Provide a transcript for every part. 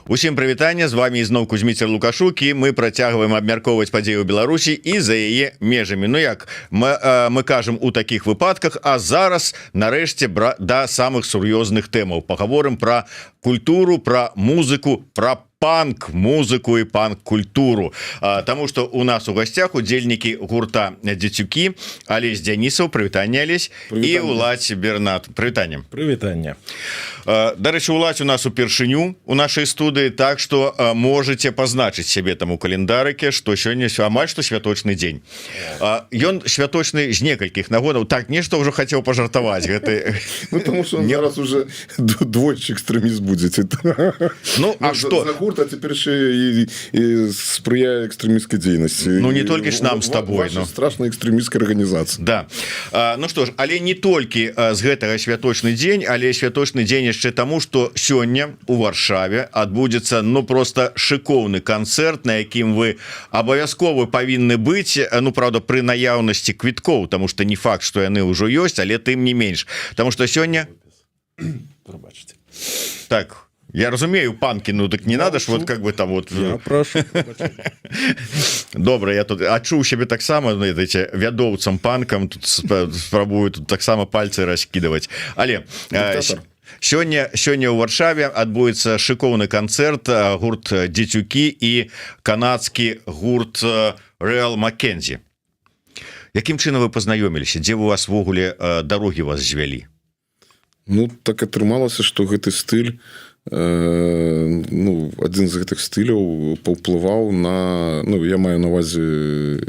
Усім прывітанне, з вами ізноў Кузьміцер Лукашук, і мы працягваем абмяркоўваць падзеі ў Беларусі і за яе межамі. Ну, як мы кажам у таких выпадках, а зараз нарэшце да самых сур'ёзных тэмаў, пагаворым про культуру, про музыку, про панк музыку і панк культуру. Таму что у нас у гасцях удзельнікі гурта «Дзецюкі», Алесь Дзянісаў. Прывітанне, Алесь. І Уладзь Бернат. Прывітанне. Прывітанне. Дарэчы, Уладзь у нас упершыню у нашай студыі, так что можете пазначыць сябе там у календарыке, что сёння амаль што святочны дзень. Ён святочны з некалькіх нагодаў. Так, нешта ўжо хацеў пажартаваць гэты. Ну, потому что он Не- зараз уже двойчы экстрэміст будзе. Ну, а что? За гурт, а цяпер яшчэ і спрыяе экстрэмісцкай дзейнасці. Ну, не толькі ж нам з табой, Вашай ну. страшнай экстрэмісцкай арганізацыі. Да. Ну что ж, але не толькі з гэтага святочны дзень, але святочны дзень яшчэ таму, что сёння у Варшаве адбудзецца, ну, просто шыкоўны канцэрт, на якім вы абавязкова павінны быць. Ну, правда, пры наяўнасці квіткоў, тому что не факт, что яны ўжо ёсць, але тым не менш, потому что сёння Прабачце. Так, я разумею, панки, ну так не надо ж, вот как бы там вот. Я прошу прабачэння. Добра, я тут адчуў сябе таксама, ведаеце, вядоўцам панкам тут, спрабую тут таксама пальцы раскидывать, але Дыктатар. сёння ў Варшаве адбудзецца шыкоўны канцэрт, гурт «Дзецюкі» і канадскі гурт Real Маккензі. Якім чынам вы пазнаёміліся, дзе у вас увогуле дарогі вас звялі? Ну, так атрымалася, что гэты стыль, ну, адзін з гэтых стыляў паўплываў на, ну, я маю на увазе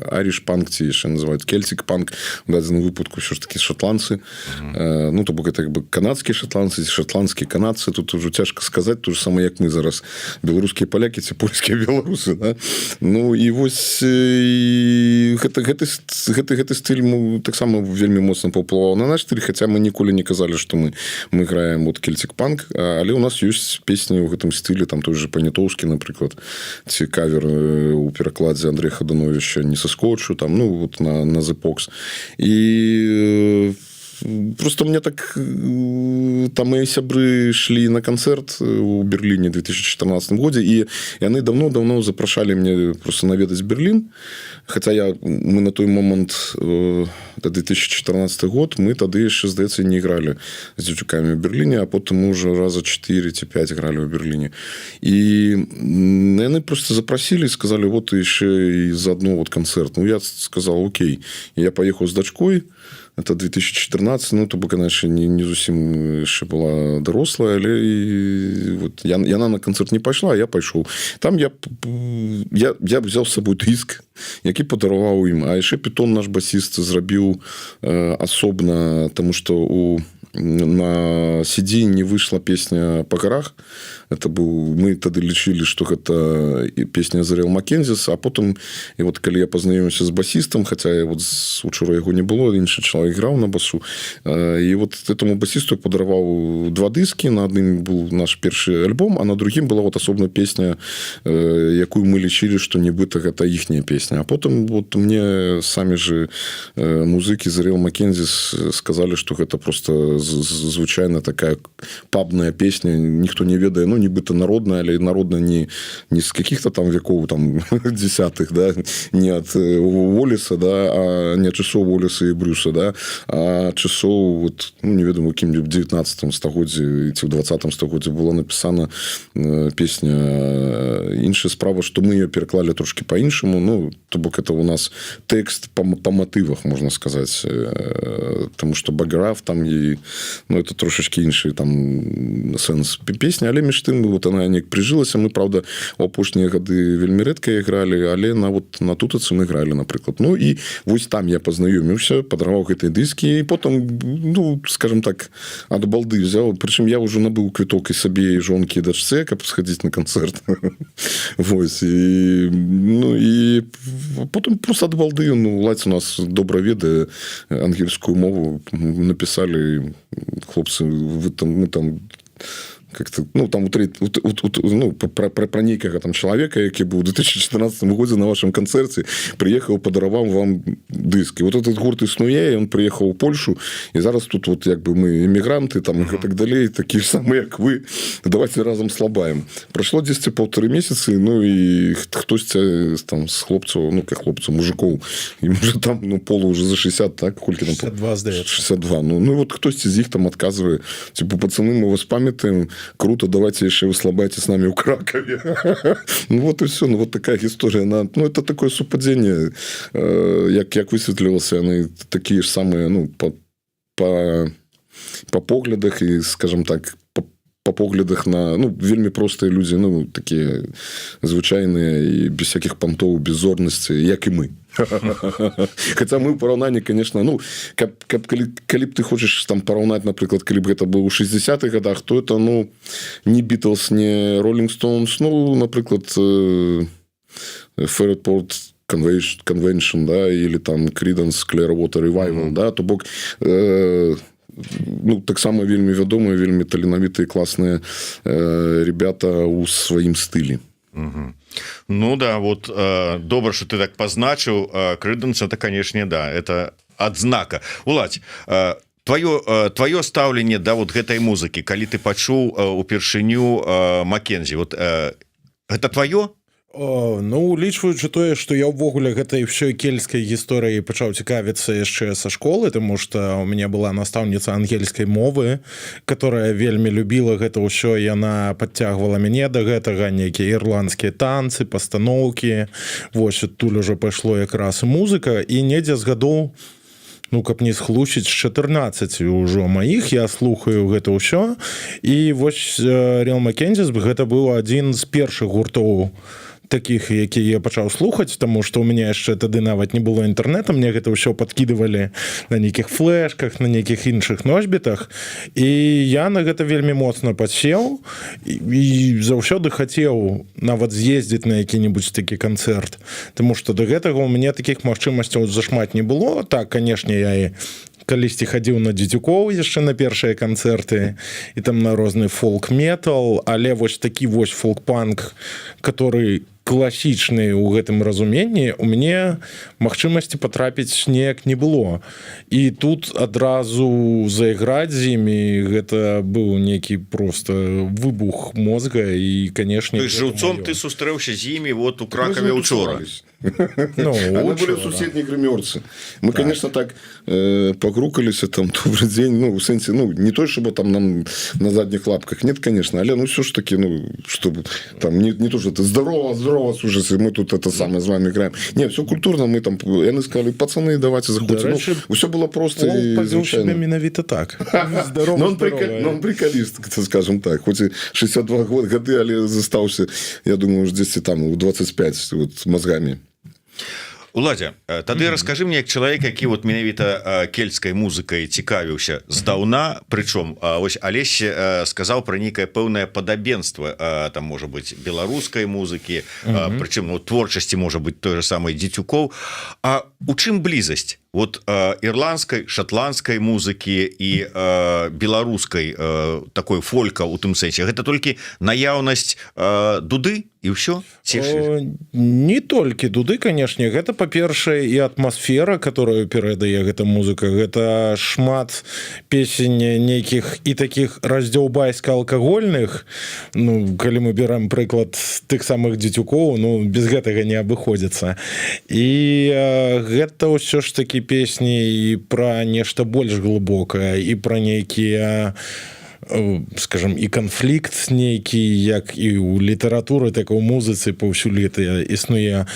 айрыш панк, ці яшчэ называюць кельцік панк, у дадзеным выпадку ўсё ж таки шотландцы. Ну, то бок это як бы канадскія шотландцы ці шотландскія канадцы, тут ужо цяжка сказаць, то же самое, як мы зараз беларускія палякі ці польскія беларусы, да? Ну і вось, і гэты стыль таксама вельмі моцна паўплываў на наш стыль, хаця мы ніколі не казалі, што мы граем вот кельцік панк, але у нас ёсць песні ў гэтым стылі, там той же «Панятоўскі», напрыклад, ці кавер у перакладзе Андрея Хадановича «Не соскочу» там, ну вот на The Pogues. І просто мне так, там мои сябры шлі на канцэрт у Берліне 2014 годзе, і яны давно-давно запрашалі мне просто наведаць Берлін, хотя мы на той момант, это 2014 год, мы тады яшчэ, здаецца, не играли з «Дзецюкамі» в Берліне, а потым мы уже раза 4 ці 5 играли ў Берліне, і яны просто запросили, сказали: «Вот еще и заодно вот концерт». Ну, я сказал: «Окей». Я поехал с дочкой, это 2014, ну, то бок она яшчэ не зусім яшчэ была дарослая, але і, вот, яна на канцэрт не пайшла, а я пайшоў. Там я взял с собой дыск, які падараваў ім, а яшчэ Питон, наш басіст, зрабіў асобна, тому что на CD не выйшла песня «Па гарах». Это был, мы тады лічылі, что гэта і песня The Real McKenzies, а потым, і вот калі я пазнаёміўся з басістам, хотя я вот учора яго не было, іншы чалавек граў на басу, і вот этому басісту я падараваў два дыскі: на адным был наш першы альбом, а на другім была вот асобная песня, якую мы лічылі, что нібыта гэта іхняя песня. А потым вот мне самі же музыкі The Real McKenzies сказали, что гэта просто звычайна такая пабная песня, ніхто не ведае, ну, нібыта народная, але народная не с каких-то там веков там десятых, да, не от Уоллеса, да, а не от часоў Уоллеса и Брюса, да, а часоў вот, ну, не ведаю, кім, в 19 стагоддзі ці в 20 стагоддзі была напісана песня. Іншая справа, что мы ее пераклалі трошки по-іншаму, ну, то бок это у нас тэкст по мотывах, можно сказать, тому что «Баграф» там, і, ну, это трошачки іншы там сэнс песні, але між тым вот она неяк прыжылася. Мы, правда, у апошнія гады вельмі рэдка ігралі, але на вот на Тутацы мы гралі, напрыклад. Ну і вось там я пазнаёміўся, падараваў гэтыя дыскі, і потым, ну, скажем так, ад балды взял, прычым я ўжо набыў квіток і сабе, і жонкі, і дачцэ, каб схадзіць на канцэрт. Вось, і, ну, і потым просто ад балды, ну, Уладзь у нас добра ведае ангельскую мову, написали: «Хлопцы, вы там, мы там Как-то, ну, там ну, про нейкага там чалавека, які быў у 2014 годзе на вашем канцэрце, прыехаў, падараваў вам дыск. І вот этот гурт існуе, он прыехаў у Польшу, і зараз тут вот як бы мы эмігранты там mm -hmm. так далей, такі ж самыя, як вы, давайте разам слабаем. Прошло 10 полторы месяцы, ну і хтосьці там з хлопцаў, ну, как хлопцаў, мужикоў, им уже там, ну, Полу уже за 60, так, колькі там? 62, здаецца. 62. Ну вот хтосьці з іх там адказвае, типа: «Пацаны, мы вас памятаем, круто, давайте еще вы слабайте с нами у Кракове». Ну вот и все. Ну вот такая история, она, ну, это такое супадзенне. Як высветлілася, яны такие ж самые, ну, по поглядах і, скажем так, по поглядах на, ну, вельмі простыя людзі, ну, такія звычайныя і без всяких понтоў, без зорнасці, як і мы. Хотя мы ў параўнанні, конечно, ну, каб калі б ты хочаш там параўнаць, напрыклад, калі б гэта было ў 60-х годах, то это, ну, не Beatles, не Rolling Stones, ну, напрыклад, Fairport Convention, да, или там Creedence Clearwater Revival, да, то бок ну, таксама вельмі вядомыя, вельмі таленавітыя, класныя ребята у сваім стылі. Ну да, вот добра, что ты так пазначыў Creedence, это, конечно, да, это адзнака. Уладзь, твоё стаўленне да вот гэтай музыкі, калі ты пачуў упершыню Макензі, вот это твоё? О, ну, улічваючы тое, што я ўвогуле гэтай ўсёй кельцкай гісторыі пачаў цікавіцца яшчэ са школы, тому что у мяне была настаўніца ангельскай мовы, которая вельмі любіла гэта ўсё, яна падцягвала мяне да гэтага, нейкія ірландскія танцы, пастаноўкі. Вось адтуль ужо пайшло якраз і музыка. І недзе з гадоў, ну, каб не схлусіць, з 14 ўжо маіх я слухаю гэта ўсё. І вось Real McKenzies, гэта быў адзін з першых гуртоў таких, які я пачаў слухаць, тому что у меня яшчэ тады нават не было інтэрнета, мне гэта ўсё подкидывали на нейкіх флешках, на нейкіх іншых носьбітах, і я на гэта вельмі моцна падсеў і заўсёды хацеў нават з'ездзіць на які-нибудь такі канцэрт, тому что до гэтага у мяне таких магчымасцяў зашмат не было. Так, канешне, я і калісьці хадзіў на Дзецюкоў яшчэ на першыя канцэрты і там на розны фолк-метал, але вось такі вось фолк-панк, который класічны ў гэтым разуменні, у мяне магчымасці патрапіць неяк не было. І тут адразу зайграць з імі, гэта быў нейкі просто выбух мозга і, конечно. Жыўцом ты сустрэўся з імі вот у Кракаве учора. Ну, были в суседняй грымёрцы. Мы так, конечно, так пагрукаліся там: «Добрый день», ну, у сэнсе, ну, не то чтобы там нам на задних лапках, нет, конечно, але, ну, все ж таки, ну, чтобы там не то что ты: «Здорово, здорово, слушайте, мы тут это самое с вами играем». Нет, все культурно, мы там, яны сказали: «Пацаны, давайте заходите». Ну, все было просто и звычайно. Менавіта так. Здорово, но он, но он приколист, скажем так, хоть и 62 годы, але застаўся, я думаю, уж 10 там, у 25 вот мозгами. Уладзя, тады расскажи мне, як чалавек, які вот менавіта кельцкай музыкай цікавіўся здаўна, прычом ось Алесь сказаў про нейкае пэўнае падабенства там, можа быть, беларускай музыкі, прычым, ну, творчасці, можа быть, той же самой Дзецюкоў. А у чым блізасць вот ірландскай, шатландскай музыкі і беларускай такой фолька у тым сэнсе? Гэта толькі наяўнасць дуды і ўсё? Не толькі дуды, канешне. Гэта, па-першае, і атмасфера, которую перадае гэта музыка. Гэта шмат песень нейкіх і таких раздзяўбайска алкагольных. Ну, калі мы берем прыклад тых самых Дзецюкоў, ну, без гэтага не абыходзіцца. І гэта ўсё ж таки песні і пра нешта больш глыбокае, і пра нейкія, скажем, і канфлікт нейкі, як і ў літаратуры, так у музыцы паўсюль гэта існуе.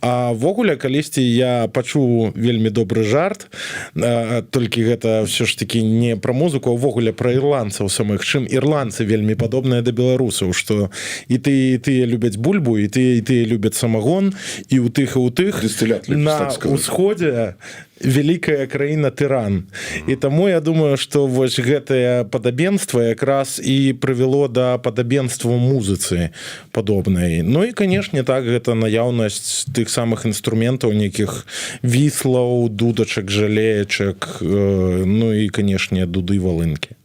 А ўвогуле калісьці я пачуў вельмі добры жарт, толькі гэта все ж таки не пра музыку, увогуле пра ірландцаў самых, чым ірландцы вельмі падобныя да беларусаў, что і ты, і тыя любяць бульбу, і ты, і тыя любяць самагон, і у тых, і у тых на усходзе вялікая краіна тыран. І таму я думаю, что вось гэтае падабенства якраз і прывяло да падабенства музыцы падобнай. Ну і, канешне, так, гэта наяўнасць тых самых інструментаў, нейкіх віслаў, дудачак, жалеечак, ну і, канешне, дуды, валынкі.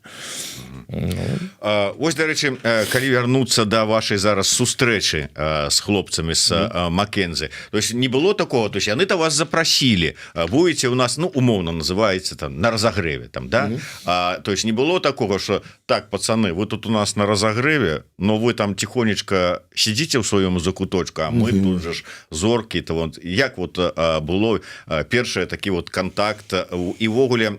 Ну. Вось, дарэчы, калі вярнуцца да вашай зараз сустрэчы з хлопцамі з Маккензі, то есть не было такого, то есть яны то вас запросили, будете у нас, ну, умоўно называется, там, на разогреве там, да? То есть не было такого, что: «Так, пацаны, вы тут у нас на разогреве, но вы там тихонечко сидите в своем закуточку, а мы тут же ж зорки». То вот як вот было першае такі вот контакт і увогуле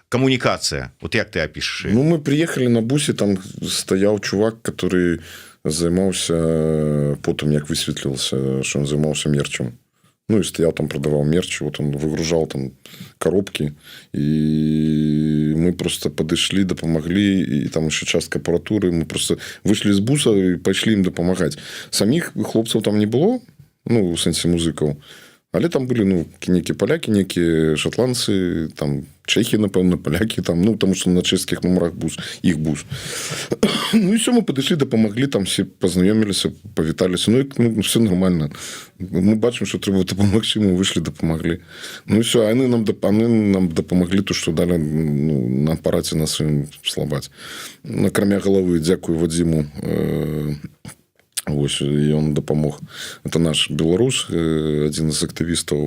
камунікацыя, вот як ты опишешь? Ну, мы приехали на бусе, там стоял чувак, который займаўся, потым, як высветлілася, что он займаўся мерчем. Ну и стоял там, продавал мерч, вот он выгружал там коробки, и мы просто подошли, дапамаглі, и там еще частка аппаратуры, мы просто вышли из буса и пошли им дапамагаць. Самих хлопцаў там не было, ну, у сэнсе музыкаў, але там былі, ну, нейкія палякі, нейкія шатландцы, там чэхі, напэўна, палякі там, ну, потому что на чэшскіх нумарах бус, іх бус. Ну и все, мы падышлі, дапамаглі, там все пазнаёміліся, павіталіся, ну, і, ну, все нормально. Мы бачым, что трэба дапамагчы, мы выйшлі, дапамаглі. Ну и все, яны нам дапамаглі, то что далі, ну, на апараце на сваім слабаць. Акрамя галавы, дзякую Вадзіму, вось ён дапамог, это наш беларус, адзін з актывістаў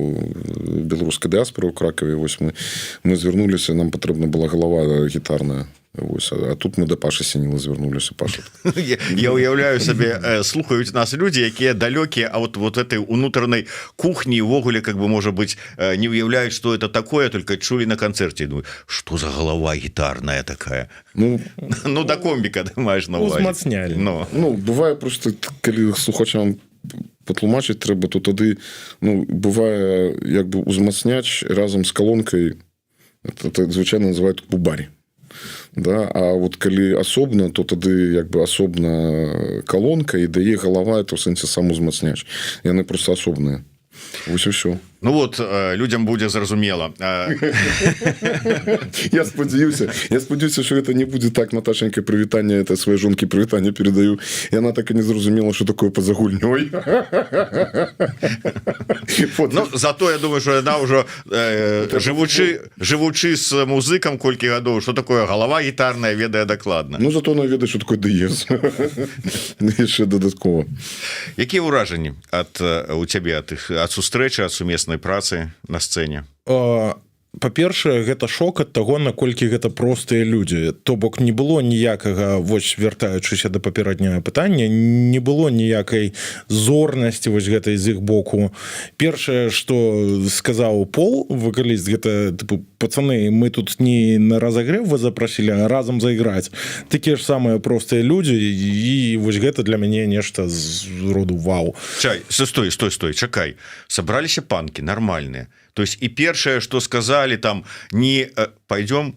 беларускай дыаспоры ў Кракаве. Вось мы звярнуліся, нам патрэбна была галава гітарная. Вось, а тут мы да Пашы Сініла звярнуліся. Паша. Я уяўляю сабе, слухаюць нас людзі, якія далёкія, а вот этой унутранай кухні увогуле, как бы, может быть, не уяўляюць, что это такое, только чулі на канцэрце. Ну, что за голова гітарная такая? Ну. Ну, да комбіка ты маеш на увазе. Узмацнялі. Но. Ну, бывае просто, калі слухачам патлумачыць трэба, то тады, ну, бывае, як бы узмацняч разам з калонкай, это звычайна называют бубарь, да? А вот калі асобна, то тады як бы асобна калонка і дае галава, это ў сэнсе сам узмацняч, яны просто асобныя. Вось і ўсё. Ну вот, людям будзе зразумела. Я спадзяюся, что это не будет так: «Наташенька, прывітанне, это сваёй жонкі прывітанне передаю, и она так и не зразумела, что такое па-за гульнёй». Вот. Ну, зато я думаю, что яна ўжо, жывучы з музыкам колькі гадоў, что такое галава гітарная, ведае дакладна. Ну, зато она ведае, что такое дыез, яшчэ дадаткова. Якія ўражанні ад у цябе ад іх, ад сустрэчы, ад сумеснай працы на сцэне? Па-першае, гэта шок ад таго, наколькі гэта простыя людзі. То бок не было ніякага, вось, вяртаючыся да папярэдняга пытання, не было ніякай зорнасці вось гэтай з іх боку. Першае, что сказаў Пол, вакаліст, гэта тыпу: «Пацаны, мы тут не на разогрев вы запросили, а разам зайграць». Такія ж самыя простыя людзі, і вось гэта для мяне нешта з роду вау. Чай, стой, стой, стой, чакай. Сабраліся панкі нормальные, то есть і першае, что сказали там, не «пойдем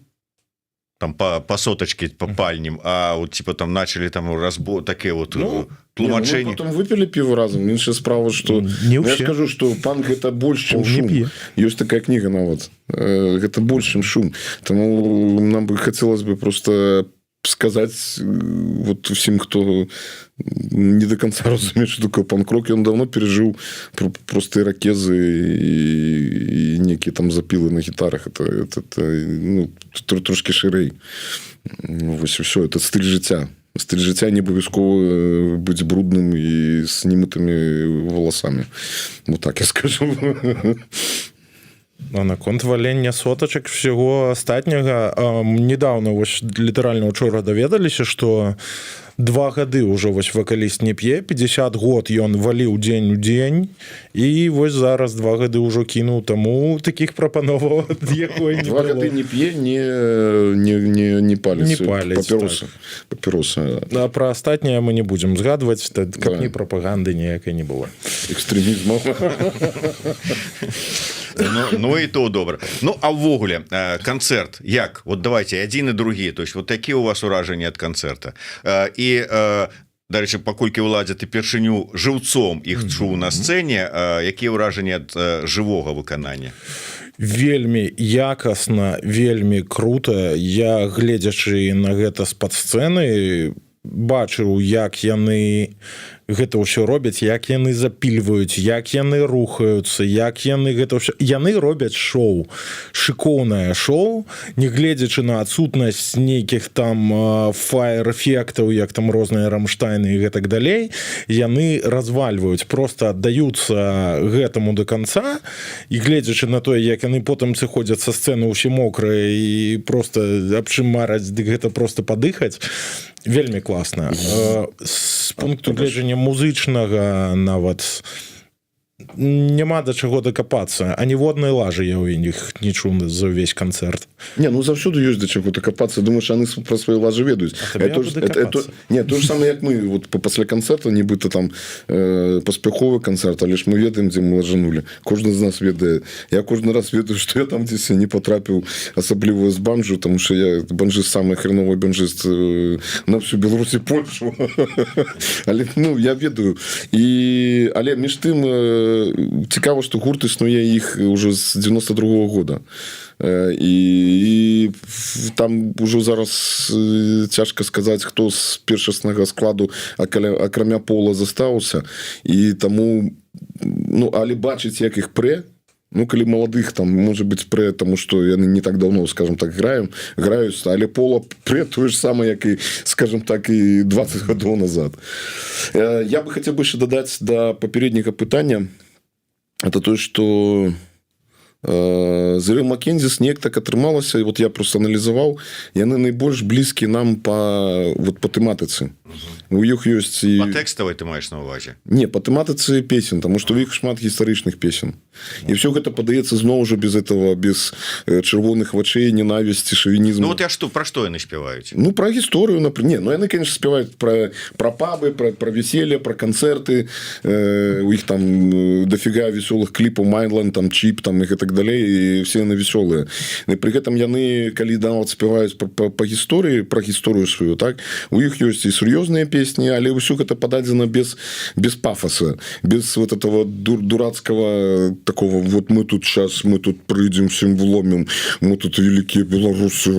там по соточке попальнем», а вот типа там начали там разбор такие вот. Ну, тлумачэнне. Не, ну, мы потом выпили пиво разом. Іншая справа, что Не Ну, я ўсе. скажу, что панк — это больше, чем Пол не шум. п'е. Есть такая книга нават. Это больше, чем шум. Таму нам бы хотелось бы просто сказать вот всем, кто не до конца разумеет, что такое панк-рок, он давно пережил просто ирокезы и некие там запилы на гитарах. Это, ну, трошкі шырэй. Вось і все. Это стыль жыцця. Стыль жыцця не абавязкова быць брудным і з немытымі валасамі. Вот так я скажу. А наконт валення сотачак, всего астатняга, недавно, вось літаральна учора даведаліся, что 2 гады ўжо вось вакаліст не п'е. 50 год ён валіў дзень у дзень, і вось зараз 2 гады ўжо кінуў, таму таких прапановаў ад яго не Два было. гады не п'е, не паліць. Не паліць. Папіросы. Папіросы. А пра астатняе мы не будзем згадваць, каб Да. ні прапаганды ніякай не было. Экстрэмізму. Ну і то добра. Ну, а ўвогуле канцэрт як? Вот давайте адзін і другі, то есть вот такі у вас уражанні ад канцэрта. І, дарэчы, паколькі, Уладзя, ты першыню жыўцом іх чуў на сцэне, якія ўражанні ад жывога выканання? Вельмі якасна, вельмі круто. Я, гледзячы на гэта з-пад сцэны, Бачыў, як яны гэта ўсё робяць, як яны запільваюць, як яны рухаюцца, як яны гэта ўсё, яны робяць шоу, шыкоўнае шоу, нягледзячы на адсутнасць нейкіх там фаер-эфектаў, як там розныя Рамштайны і гэтак далей. Яны развальваюць, просто аддаюцца гэтаму до конца, і гледзячы на тое, як яны потым сыходзяць са сцэны ўсе мокрыя і просто аб чым мараць, дык гэта просто падыхаць. Вельмі класна з пункту гледжання музычнага, нават няма да чаго дакапацца, а ніводнай лажы я ў іх не чуў за ўвесь канцэрт. Не, ну заўсёды ёсць да чаго дакапацца. Думаешь, яны пра свае лажы ведаюць. Это, не то же самое, як мы вот пасля канцэрта, нібыта там паспяховы канцэрт, але ж мы ведаем, дзе мы лажанули. Кожны з нас ведае. Я кожны раз ведаю, что я там дзесь не потрапіў, асабліва з банджу, тому что я банджист, самый хреновый банджист на всю Беларусь і Польшу. Але, ну, я ведаю. І але між тым цікава, что гурт існуе іх уже з 92 -го года, і там ужо зараз цяжка сказаць, хто з першаснага складу акрамя Пола застаўся. І таму, ну, але бачыць, як іх прэ. Ну, калі маладых там, может быть, прэ, тому что яны не так давно, скажем так, граюць, але Пола прэ тое ж самае, як і, скажем так, і 20 гадоў назад. Я бы хотел бы еще дадаць да папярэдняга пытання, это то, что The Real McKenzies неяк так атрымалася, і вот я просто аналізаваў, яны найбольш блізкі нам по вот по тэматыцы. У іх ёсць і тэкставай, ты маеш на увазе? Не, по тэматыцы песен, тому что у іх шмат гістарычных песен, і все гэта падаецца зноў жа без этого, без чырвоных вачэй, ненавісці, шавінізму. Ну, вот я что, про што яны спяваюць? Ну, про гісторыю, например. Не, ну, яны, конечно, спяваюць про пабы, про веселье, про канцэрты. У іх там дофига вясёлых кліпаў, Mile End, там Cheap там і так далей, і все яны вясёлыя. І при гэтым яны, калі нават спяваюць по гісторыі, про гісторыю сваю, так, у іх ёсць і сур'ёзныя песні, але ўсё гэта пададзена без пафоса, без вот этого дурацкого такого вот: мы тут сейчас, мы тут прыйдзем, всем вломим, мы тут великие беларусы.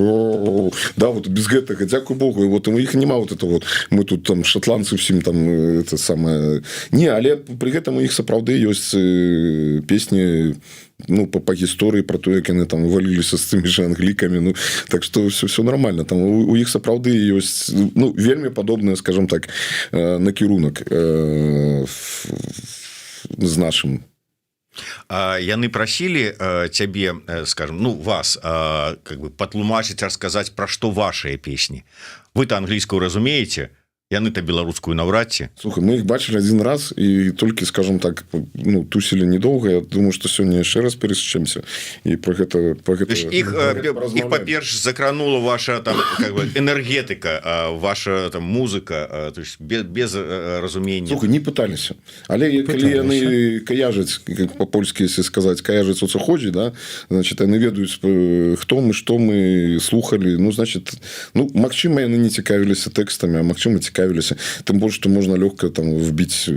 Да, вот без гэтага, дзякуй богу. И вот у іх няма вот это вот: мы тут там шотландцы, всем там это самое. Не, але при гэтым у іх сапраўды ёсць песні, ну, по гісторыі, про то, як яны там валіліся з тымі же англікамі. Ну, так что все нормально там у іх сапраўды ёсць, ну, вельмі падобная, скажем так, накірунак з нашим. Яны прасілі цябе, скажем, ну, вас как бы патлумачыць, расказаць, пра што вашыя песні? Вы-то англійскую разумееце, яны-то беларускую наўрад ці. Слухай, мы их бачылі один раз і толькі, скажем так, ну, тусілі недолго. Я думаю, что сёння яшчэ раз пересечемся і про гэта по гэта Іх па-перш закранула ваша там как бы энергетыка, ваша там музыка, то есть без разумення? Слухай, не пыталіся, але калі яны каяжаць, по-польскі если сказать, каяжаць o co chodzi, да, значит, яны ведаюць, хто мы, что мы слухали. Ну, значит, ну, магчыма, яны не цікавіліся тэкстамі, а магчыма, цікавіліся. Тым больш что можна лёгка там вбіць,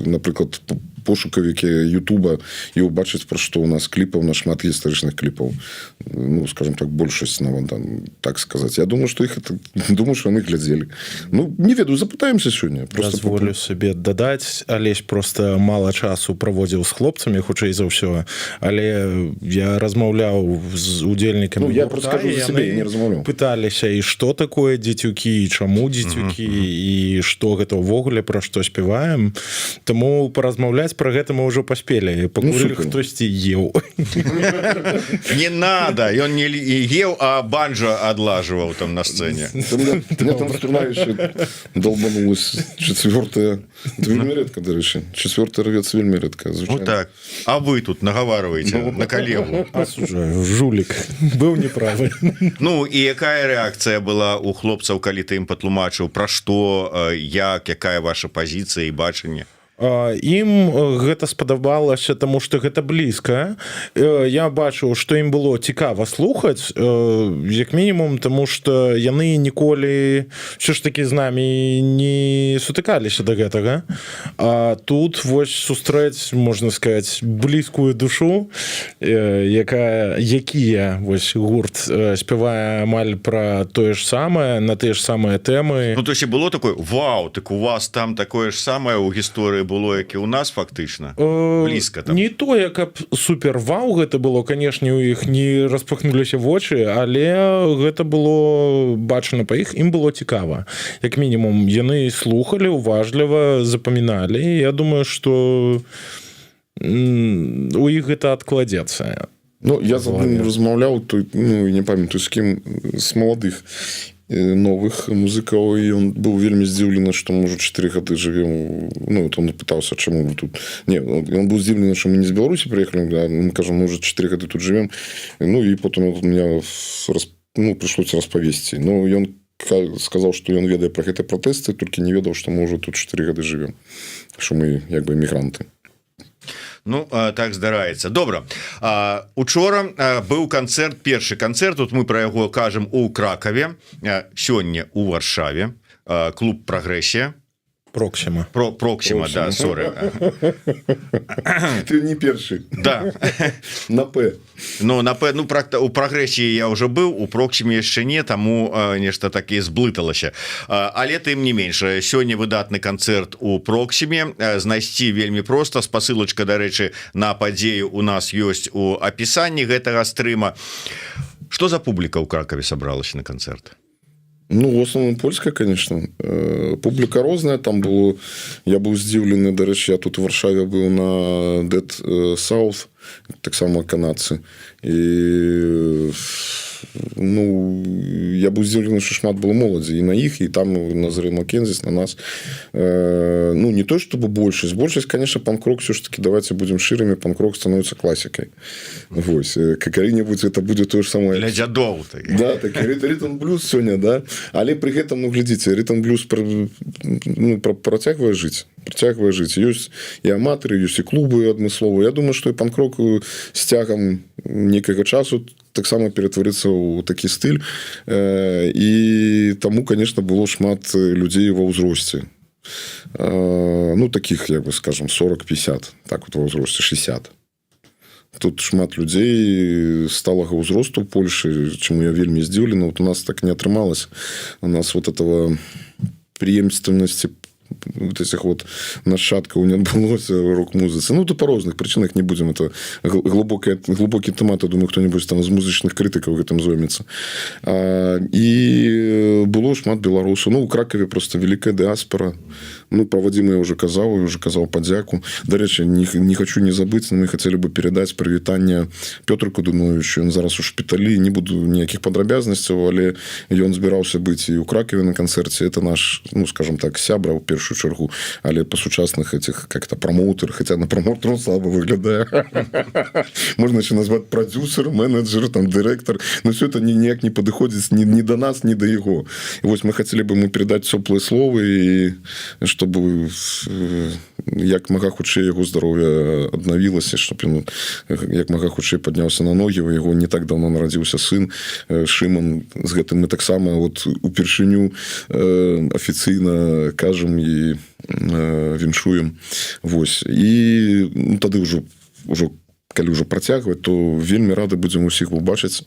напрыклад, пошукавіке Ютуба і убачыць, пра што у нас кліпаў на шмат гістарычных кліпаў, ну, скажем так, большасць нават там, так сказать. Я думаю, что их это, думаю, что яны глядзелі. Ну, не ведаю, запытаемся сёння. Просто дазволю сабе дадаць. Алесь просто мала часу праводзіў з хлопцамі, хутчэй за ўсё, але я размаўляў з удзельнікамі. Ну, я просто скажу за себе, я не размаўляў. Пыталіся, і што такое дзецюкі, і чаму дзецюкі, і што гэта ўвогуле, пра што спяваем. Таму паразмаўляць пра гэта мы ўжо паспелі, пакуль, ну, хтосьці еў. Не надо, ён не еў, а банджо адлаживаў там на сцэне. Долбанулась четвертая, вельмі редко, дарэчы, четвертый рвец вельмі редко. Ну, так, а вы тут наговариваете, ну, на коллегу. Жулік быў неправы. Ну і якая реакцыя была у хлопцаў, калі ты ім патлумачыў, пра што, як, якая ваша пазіцыя і бачанне? Ім гэта спадабалася, таму што гэта блізка. Я бачыў, што ім было цікава слухаць, як мінімум таму, што яны ніколі ўсё ж таки з намі не сутыкаліся до гэтага. А тут вось сустрэць, можна сказать, блізкую душу, якая якія вось гурт спявае амаль пра тое ж самае, на тыя ж самыя тэмы. Ну, то есть і было такое: «Вау, так у вас там такое ж самае ў гісторыі было, як і у нас», фактычна блізка там. Не тое каб супер вау гэта было, канешне, у іх не распахнуліся вочы, але гэта было бачна па іх, ім было цікава. Як мінімум яны слухали уважліва, запаміналі. Я думаю, что у іх гэта адкладзецца. Ну, я з адным размаўляў тут, ну, не памятаю, з кім, з маладых новых музыкаў, і он быў вельмі здзіўлены, што мы ўжо 4 гады жывем. Ну, вот он пытался, чаму мы тут не, он быў здзіўлены, что мы не з Беларусі приехали, да, мы кажам, мы уже 4 гады тут живем. Ну і потым он меня ну, прыйшлося распавесці. Ну, ён сказаў, что ён ведае пра гэтыя пратэсты, толькі не ведаў, што мы уже тут 4 гады живем, что мы як бы эмігранты. Ну, так здараецца. Добра, учора быў канцэрт, першы канцэрт, тут мы про яго кажам, у Кракаве, сёння у Варшаве, клуб «Прагрэсія». «Проксіма». Проксіма, да, соры. Ты не першы. Да. На П. Ну, на П, ну, практа у «Прагрэсіі» я уже быў, у «Проксіме» яшчэ не, таму нешта такі зблыталася. Але тым не менш сёння выдатны канцэрт у «Проксіме», знайсці вельмі проста, спасылочка, дарэчы, на падзею у нас ёсць у апісанні гэтага стрыма. Что за публіка ў Кракаве сабралася на канцэрт? Ну, в основном польская, конечно. Публіка розная там было. Я быў здзіўлены, дарэчы, я тут у Варшаве быў на Dead South, таксама канадцы. І, ну, я быў здзіўлены, що шмат было моладзі і на іх, і там на Зры Маккензіс, на нас. Ну, не то чтобы большасць. Большасць, конечно, панк-рок все ж таки, давайте будем шчырымі, панк-рок становится классикой. Вось. Когда-нибудь это будет то же самое. Для дзядоў так. Да, так ритм блюз сёння, да. Але при гэтым, ну, глядзіце, ритм блюз ну, працягвае жыць, працягвае жыць. Ёсць і аматары, ёсць і клубы адмысловы. Я думаю, што і панк-рок з цягам некага часу таксама ператварыцца ў такі стыль. І таму, конечно, было шмат людзей ва ўзросце. Ну, таких, як бы, скажем, 40-50, так вот, ва ўзросце 60. Тут шмат людзей сталага ўзросту ў Польшы, чаму я вельмі здзіўлены. Вот у нас так не атрымалось. У нас вот этого преемственности вот этих вот нашчадкаў не адбылося ў рок-музыцы. Ну, то по розных прычынах, не будем, это глубокий тэмат, я думаю, кто-нибудь там з музычных крытыкаў гэтым зоймецца. І было шмат беларусаў. Ну, у Кракаве просто вялікая дыаспора. Ну, про Вадима я уже казаў, я уже казаў падзяку. Дарэчы, не хочу не забыць, но мы хотели бы перадаць прывітанне Петру Кудуновичу. Ён зараз у шпіталі, не буду ніякіх падрабязнасцяў, але ён збіраўся быць і ў Кракаве на канцэрце. Это наш, ну, скажем так, сябра ў першую чаргу, але па сучасных этих как-то промоутер, хотя на промоутер он слабо выглядае. Можно еще назвать продюсер, менеджер, там, дырэктар, но все это ніяк не падыходзіць ні до нас, ні до яго. І вось мы хотели бы ему передать цёплые словы, і чтобы як мага хутчэй яго здароўе аднавілася, чтоб ён як мага хутчэй падняўся на ногі. У яго не так давно нарадзіўся сын Шыман. З гэтым мы таксама вот упершыню афіцыйна кажам і віншуем. Вось, і, ну, тады ўжо калі ўжо працягваць, то вельмі рады будзем усіх убачыць,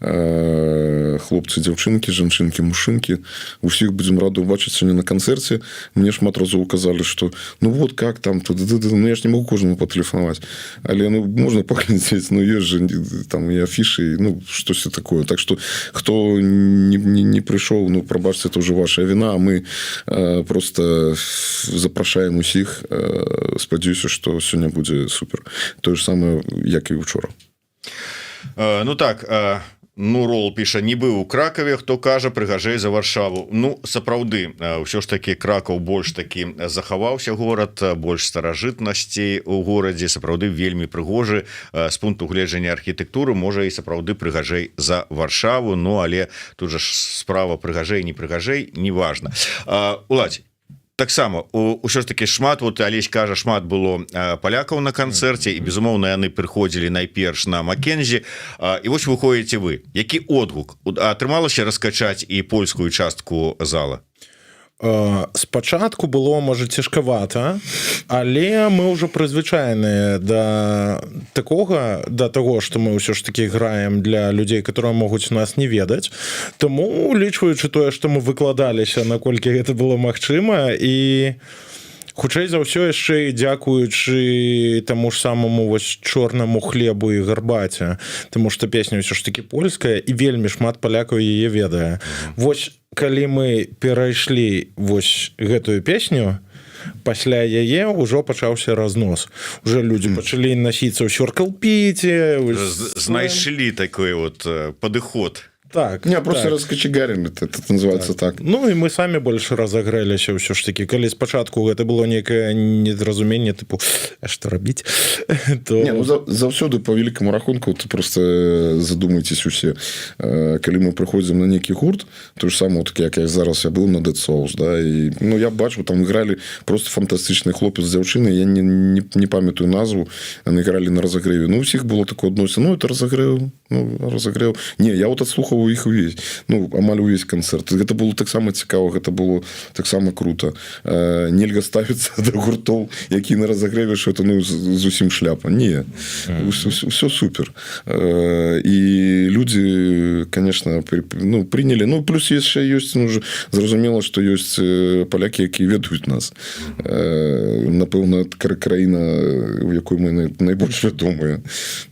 хлопцы, дзяўчынкі, жанчынкі, мужчынкі, усіх будзем рады убачыць сёння на канцэрце. Мне шмат разоў казалі, что ну вот как там тут, ну, я ж не могу кожнаму патэлефанаваць, але, ну, можна паглядзець, ну, ёсць же там і афішы, ну, штосьці такое. Так что хто не прыйшоў, ну, прабачце, это уже ваша вина, а мы просто запрашаем усіх. Спадзяюся, что сёння будзе супер, тое ж самае, як і учора. Ну так, ну, Рол піша: «Не быў у Кракаве, хто кажа, прыгажэй за Варшаву». Ну, сапраўды, ўсё ж таки Кракаў больш такі захаваўся горад, больш старажытнасцей у горадзе, сапраўды вельмі прыгожы з пункту гледжання архітэктуры, можа, і сапраўды прыгажэй за Варшаву. Ну, але тут жа ж справа прыгажэй, не прыгажэй, неважна. Уладзь. Таксама ўсё ж таки шмат, вот Алесь кажа, шмат было палякаў на канцэрце, і, безумоўна, яны прыходзілі найперш на Макензі. І вось выходзіце вы, які водгук? Атрымалася раскачаць і польскую частку зала? Спачатку было, можа, цяжкавата, але мы ўжо прызвычайныя да такога, да таго, што мы ўсё ж таки граем для людзей, которые могуць нас не ведаць. Таму, улічваючы тое, што мы выкладаліся, наколькі гэта было магчыма, і хутчэй за ўсё яшчэ і дзякуючы таму ж самому вось «Чорнаму хлебу і гарбаце», таму што песня ўсё ж таки польская, і вельмі шмат палякаў яе ведае. Вось калі мы перайшлі вось гэтую песню, пасля яе ўжо пачаўся разнос, уже людзі пачалі насіцца ў сёркл-піце. Знайшлі такой вот падыход. Так. Не, просто так. Раскочегарили, это называется так. Ну і мы самі больш разагрэліся ўсё ж таки. Калі спачатку гэта было некае недразуменне, тыпу, а што рабіць, то Не, ну, заўсёды, по вялікаму рахунку, ты просто задумайтесь усе, калі мы прыходзім на нейкі гурт, то ж самое, вот, як я зараз, я быў на Dead Souls, да, і, ну, я бачу, там играли просто фантастычны хлопец з дзяўчынай, я не памятаю назву, они играли на разогреве. Ну, у всех было такое адносіна: ну, это разогрев, ну, разогрев. Не, я вот адслухаў іх увесь, ну, амаль увесь канцэрт. Гэта было таксама цікава, гэта было таксама круто. Нельга ставіцца да гуртоў, які на разогреве, что это, ну, зусім шляпа. Не, все супер. І люди, конечно, ну, приняли. Ну, плюс яшчэ ёсць, ну, уже зразумела, что ёсць палякі, якія ведаюць нас. Напэўна, краіна, у якой мы найбольш вядомыя.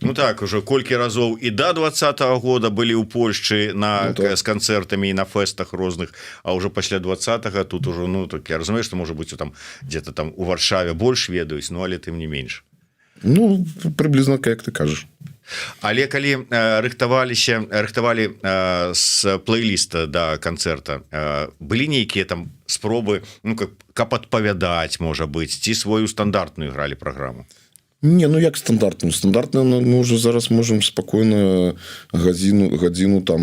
Ну так, уже колькі разоў і до 20-го года былі ў Польшчы на Ну, так. з канцэртамі і на фэстах розных, а уже пасля 20-го тут уже, ну, так я разумею, что, может быть, там где-то там у Варшаве больш ведаюць, ну, але тым не менш. Ну, прыблізна, як ты кажаш. Але калі рыхтаваліся, рыхтавалі з плейліста да канцэрта, былі нейкія там спробы, ну, как каб адпавядаць, можа быть, ці сваю стандартную гралі праграму? Не, ну як стандартную? Стандартную, ну, мы уже зараз можем спокойно гадзіну там.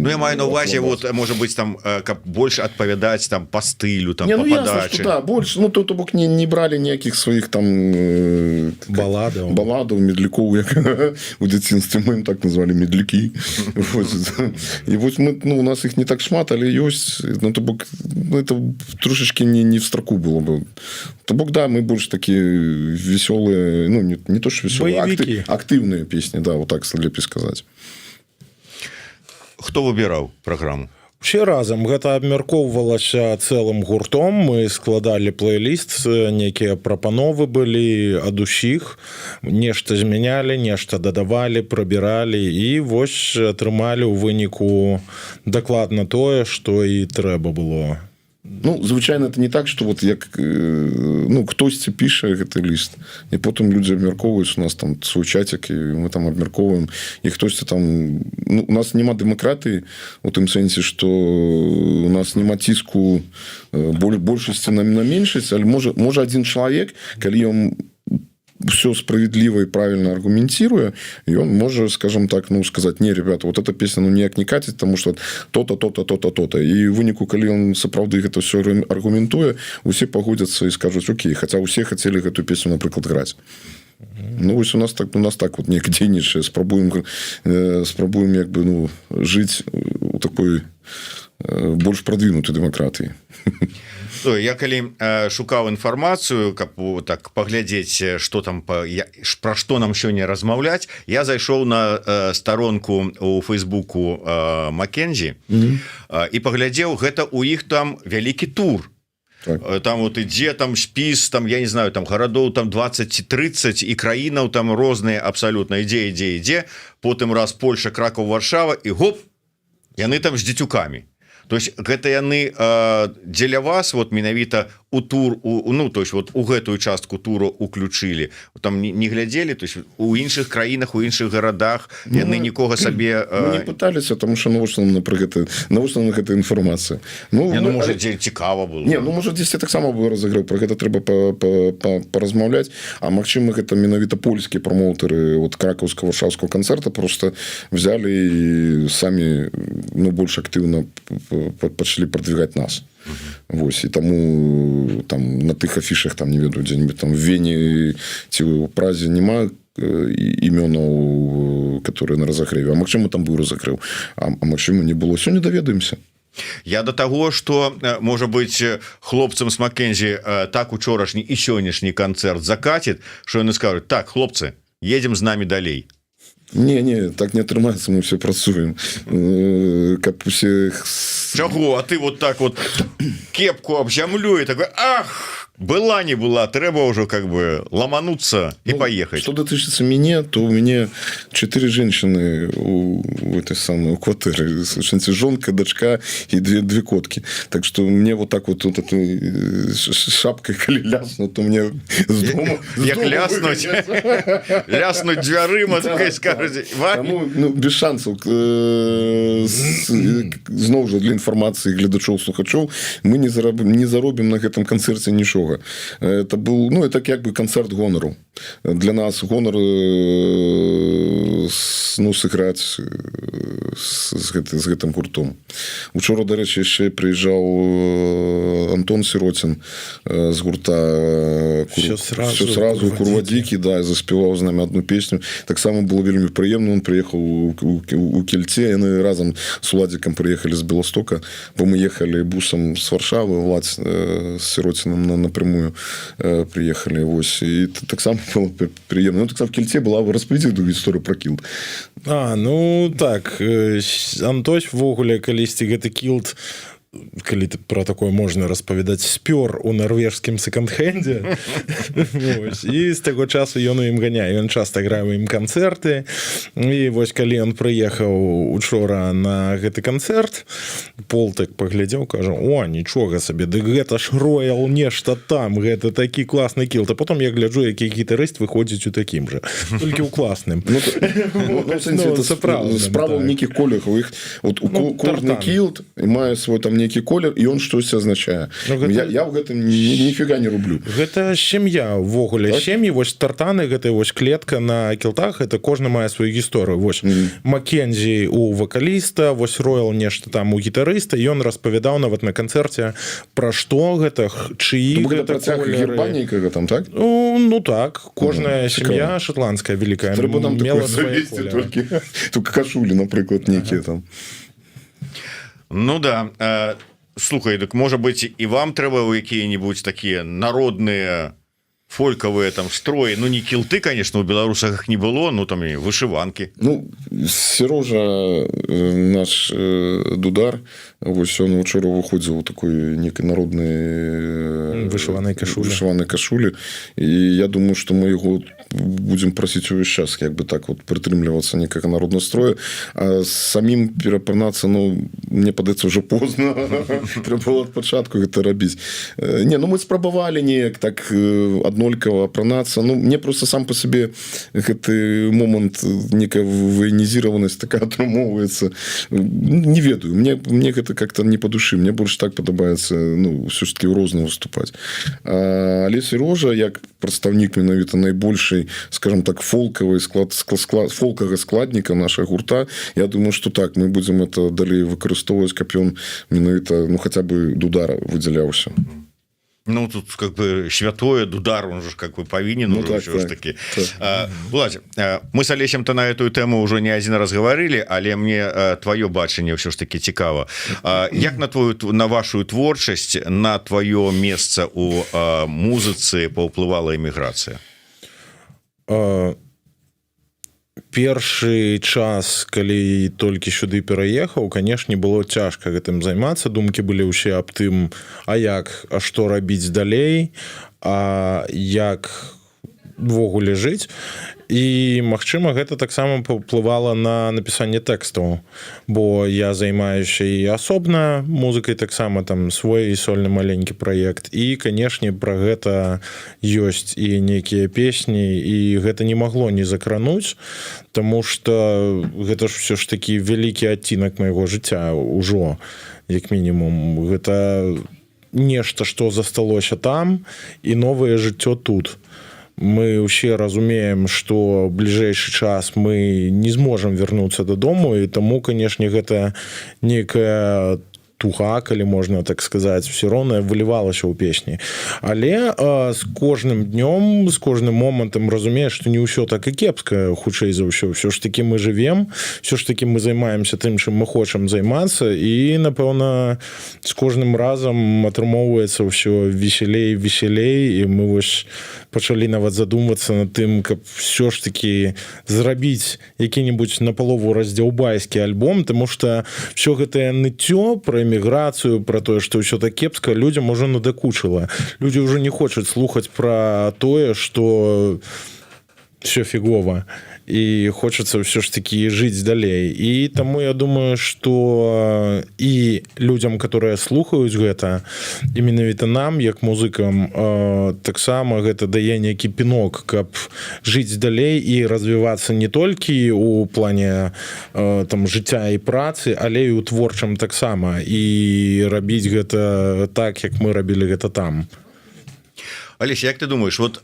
Ну, я маю на увазе, вот, может быть, там каб больш адпавядаць там по стылю, там, не, по ну, ясно, падачы. что, да, больше, ну, то бок не брали ніякіх сваіх там Баладаў. Баладаў, медлякоў, як у дзяцінстве мы ім так назвалі, медлякі. Вот. І вось мы, ну, у нас іх не так шмат, але ёсць. Ну, то бок, ну, это трошачкі не в строку было бы. То бок, да, мы больш такія веселые, ну, не то что веселые, Боевики. Актыўныя песні, да, вот так лепей сказать. Хто выбіраў праграму? Усе разам, гэта абмяркоўвалася цэлым гуртом. Мы складалі плейліст, нейкія прапановы былі ад усіх, нешта змянялі, нешта дадавалі, прабіралі, і вось атрымалі ў выніку дакладна тое, што і трэба было. Ну, звычайно, это не так, что вот як ну, хтосьці піша гэты ліст, і потым людзі абмяркоўваюць. У нас там свой чатик, і мы там абмяркоўваем, і хтосьці там, ну, у нас няма дэмакратыі у тым сэнсе, что у нас няма ціску большасці на меншасць, але можа один чалавек, калі ён все справедливо и правильно аргументируя, и он может, скажем так, ну, сказать: «Не, ребята, вот эта песня, ну, ніяк не катит, потому что то-то, то-то, то-то, то-то». И в выніку, калі он сапраўды гэта все аргументуе, усе пагодзяцца і скажуць: «Окей», хотя усе хотели гэту песню, напрыклад, граць. Ну, вось у нас так вот неяк дзейнічае, спрабуем як бы, ну, жыць у такой больш продвинутой дэмакратыі. Ну, я калі шукаў інфармацыю, каб так паглядзець, что там пра што нам сёння размаўляць, я зайшоў на старонку у фейсбуку Макензі і паглядзеў, гэта у іх там вялікі тур. Так. Там вот ідзе там спіс, там, я не знаю, там гарадоў там 20 ці 30 і краінаў там розныя абсалютна, ідзе, ідзе, ідзе, потым раз — Польша, Кракаў, Варшава, і гоп, яны там з дзецюкамі. То есть гэта яны дзеля вас вот менавіта у тур ну, то есть вот у гэтую частку туру уключылі? Там не глядзелі, то есть у іншых краінах, у іншых гарадах яны Ну, нікога сабе Мы не пыталіся, тому что навошта нам пра гэта, навошта нам гэта інфармацыя? Ну, Не, ну, мы- можа, дзе цікава было. Не, ну, можа, дзесьці таксама быў разагрэў, про гэта трэба паразмаўляць. А магчыма, гэта менавіта польскія прамоўтары вот кракаўска варшаўского канцэрта просто взяли і самі, ну, больш актыўна пачалі продвигать нас. Вось, і таму там на тых афішах, там, не ведаю, дзе-нибудь там в Вене ці ў Празе няма імёнаў, которые на разагрэве. А магчыма, там быў разагрэў, а магчыма, не было. Сёння даведаемся. Я до того, что, может быть, хлопцам с Маккензи так учорашні і сённяшні канцэрт закатит, что яны скажут: «Так, хлопцы, едем з нами далей». Не, так не атрымаецца, мы все працуем, каб усе. Чаго? А ты вот так вот кепку об зямлю и такой: «Ах, была не была, трэба ўжо как бы ломануться и, ну, поехать». Что датычыцца мяне, то у мяне четыре женщины у этой самой, у кватэры, жонка, дачка и две котки. Так что мне вот так вот этой шапкой калі лясну, то мне з дома. Як ляснуть дзвярыма, да, скажете. Таму, ну, без шансаў. Зноў жа, для інфармацыі гледачоў, слухачоў, мы не заробім на гэтым канцэрце нічога. Это был, ну, это як бы канцэрт гонару для нас, гонар, ну, сыграць з гэтым гуртом. Учора, дарэчы, яшчэ прыязджаў Антон Сиротин з гурта Всё сразу, Всё сразу, Курвадзікі, да, заспяваў з нами одну песню. Таксама было вельмі прыемна. Он прыехаў у кільце, яны разам с Уладзікам прыехалі з Беластока, бо мы ехалі бусам с Варшавы, Уладзь с Сиротиным напрямую прыехалі. Вось, і таксама было прыемна. Ну, таксама в кільце была. Распавядзі ту гісторыю про кілт. А, ну так, Антось ввогуле калісьці гэты кілт, калі ты про такое можна распавядаць, спёр у нарвежскім секонд-хендзе, і з таго часу ён у ім ганяе, ён часта грае у ім канцэрты. І вось калі ён прыехаў учора на гэты канцэрт, Пол так паглядзеў, кажа: «О, нічога сабе, дык гэта ж Роял нешта там, гэта такі класны кілт». А потом я гляджу, які гітарыст выходзіць у такім жа, толькі ў класным. Ну, ну, сапраўдным, справа ў так. нейкіх колерах у іх вот у Ну, кожны тартан. кілт мае свой там нейкі колер, і он штосьці азначае. Ну, гэта- Я ў гэтым ніфіга не рублю. Гэта сям'я ўвогуле. Так? Сем'і, вось тартаны, гэта вось клетка на кілтах, это кожны мае сваю гісторыю. Вось Маккензі у вакаліста, вось Роял нешта там у гітарыста. Ён распавядаў нават на канцэрце, пра што гэта, чыі То бок гэта гэта працяг колеры. герба нейкага там, так? Ну так, кожная Цікава. сям'я шатландская вялікая Трэба нам мела такое свае завесці, колеры. толькі кашулі, напрыклад, нейкія там. Ну да, слухай, дык, можа быть, і вам трэба ў якія-нибудь такія народныя фолькавыя там строі? Ну, не кілты, конечно, у беларусах іх не было, ну, там і вышыванкі. Ну, Серожа, наш дудар, вось он учора выходзіў у такой некай народнай Вышыванай кашулі. Вышыванай кашулі, і я думаю, что мы его будем просіць увесь час як бы так вот прытрымлівацца некага народного строя. А самім перапранацца, ну, мне падаецца, уже поздно, трэба было ад пачатку гэта рабіць. Не, ну, мы спрабавалі неяк так аднолькава апранацца. Ну, мне просто сам по сабе гэты момант, некая военизированность такая атрымоўваецца, не ведаю, мне гэта как-то не по душы, мне больш так падабаецца, ну, все ж таки розна выступаць. Але Серожа як прадстаўнік менавіта найбольшай, скажем так, фолкавый склад фолкага складніка нашага гурта, я думаю, что так, мы будем это далей выкарыстоўваць, каб ён менавіта, ну, хотя бы дудара выдзяляўся. Ну, тут как бы святое, дудар, он же как бы павінен. Ну, Ну, так, так, так, таки так. Уладзь, мы с Алесем-то на эту тэму уже не один раз говорили, але мне твоё бачанне ўсё ж таки цікава. Як на твою, на вашу творчасць, на твоё месца у музыцы паўплывала эміграцыя? Першы час, калі толькі сюды пераехаў, канешне, было цяжка гэтым займацца. Думкі былі ўсе аб тым, а як, а што рабіць далей, а як увогуле жыць. І магчыма, гэта таксама паўплывала на напісанне тэкстаў, бо я займаюся і асобна музыкай таксама, там свой і сольны маленькі праект, і, канешне, пра гэта ёсць і нейкія песні, і гэта не магло не закрануць, таму что гэта ж все ж таки вялікі адцінак майго жыцця ўжо, як мінімум гэта нешта, што засталося там, і новае жыццё тут. Мы ўсе разумеем, что бліжэйшы час мы не зможам вярнуцца дадому, і таму, канешне, гэта некая турбота. туга, калі можна так сказаць, все роўна вылівалася ў песні. Але з кожным днём, з кожным момантам разумееш, что не ўсё так і кепска. Хутчэй за ўсё, все ж таки мы жывем, все ж таки мы займаемся тым, чым мы хочам займацца, і, напэўна, з кожным разам атрымоўваецца ўсё веселей, веселей. І мы вось пачалі нават задумвацца над тым, каб все ж таки зрабіць які-нибудь напалову раздзяўбайскі альбом, тому что все гэтае ныццё про эміграцыю, про тое, что ўсё так кепска, людям уже надакучыла. Люди уже не хочуць слухаць про тое, что все фігова, і хочется ўсё ж таки жыць далей. І таму я думаю, что і людям, которые слухаюць гэта, і менавіта нам, як музыкам, таксама гэта дае нейкі пінок, каб жыць далей і развівацца не толькі у плане там жыцця і працы, але і ў творчым таксама, і рабіць гэта так, як мы рабілі гэта там. Алесь, як ты думаешь, вот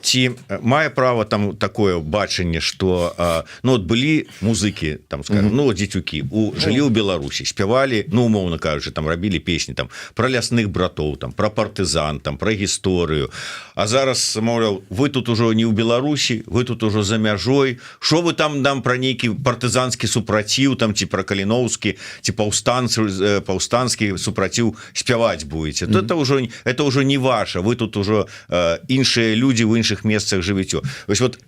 ці мае право там такое бачанне, что ну вот былі музыкі там, скажем, ну вот дзецюкі жылі ў Беларусі, спявалі, ну, умоўна кажучы, там рабілі песні там про лясных братоў, там про партызан, там про гісторыю, а зараз, маўляў, вы тут ужо не ў Беларусі, вы тут ужо за мяжой, что вы там нам про нейкі партызанскі супраціў там ці про Каліноўскі ці паўстанскі супраціў спяваць будете, то это ўжо не ваша, вы тут ужо іншыя людзі, в іншых месцах жывіце. Вось вот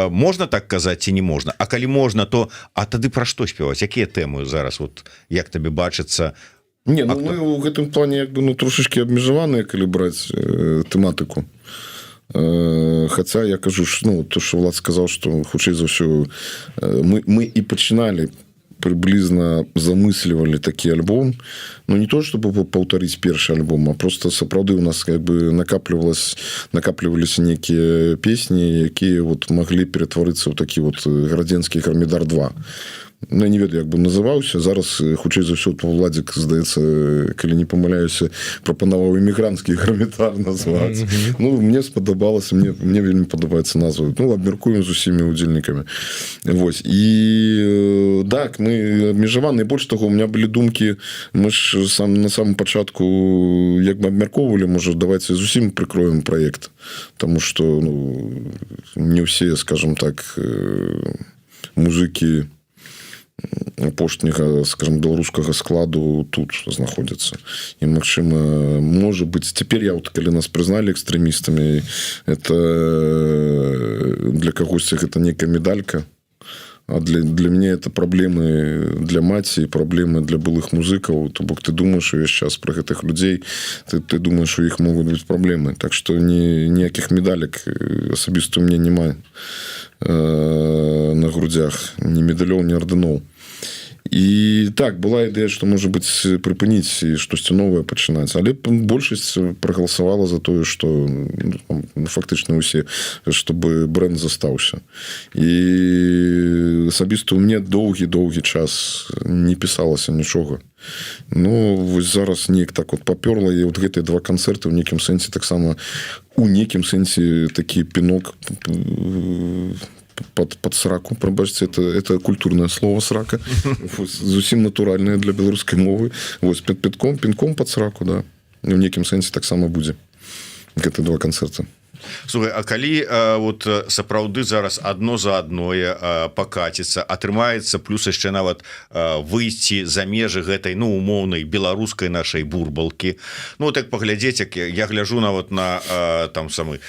можна так казаць ці не можна? А калі можна, то а тады пра што спяваць, якія тэмы зараз, вот як табе бачыцца? Не, ну, мы ў гэтым плане як бы, ну, трошачкі абмежаваныя, калі браць тэматыку. Хаця я кажу ж, ну, то, что Влад сказал, что хутчэй за ўсё мы і пачыналі, прыблізна замыслівалі такі альбом, но не то чтобы паўтарыць першы альбом, а просто сапраўды у нас как бы накапліваліся нейкія песні, якія вот маглі ператварыцца ў такі вот Гарадзенскі гармідар 2. Ну, я не ведаю, як бы называўся зараз. Хутчэй за ўсё, Владзік, здаецца, калі не памыляюся, прапанаваў Эмігранцкі гармідар назваць. Ну, мне спадабалася, мне вельмі падабаецца назва. Ну, абмяркуем з усімі удзельнікамі. Вось, і так, мы абмежаваны. Больш таго, у меня былі думкі, мы ж сам на самом пачатку як бы абмяркоўвалі: можа, давайте зусім прыкроем проект, тому что, ну, не ўсе, скажем так, музыкі апошняга, скажем, беларускага складу тут знаходзяцца. І, магчыма, можа быть, цяпер я вот, калі нас прызналі экстрэмістамі, это для кагосьці гэта некая медалька, а для мяне это праблемы для маці, праблемы для былых музыкаў. То бок ты думаешь увесь час про гэтых людзей, ты думаешь, у іх могуць быць праблемы. Так что ніякіх медалек асабіста у мне няма на грудзях, ні медалёў, ні ордэноў. І так была ідэя, что, может быть, прыпыніць і штосьці новае пачынаць, але большасць прагаласавала за тое, что, ну, фактычна усе, чтобы бренд застаўся. І асабіста у мне доўгі доўгі час не пісалася нічога. Ну, вось зараз неяк так вот папёрла, і вот гэтыя два канцэрты ў нейкім сэнсе таксама, у нейкім сэнсе такі пінок под сраку, прабачце, это культурное слово «срака», зусім натуральная для беларускай мовы. Вось, під пітком пінком под сраку, да, у нейкім сэнсе таксама будзе гэта два канцэрты. Слухай, а калі вот сапраўды зараз одно за адное пакаціцца, атрымаецца, плюс яшчэ нават выйсці за межы гэтай, ну, умоўнай беларускай нашай бурбалкі, ну, так паглядзець, як я гляжу нават на там самы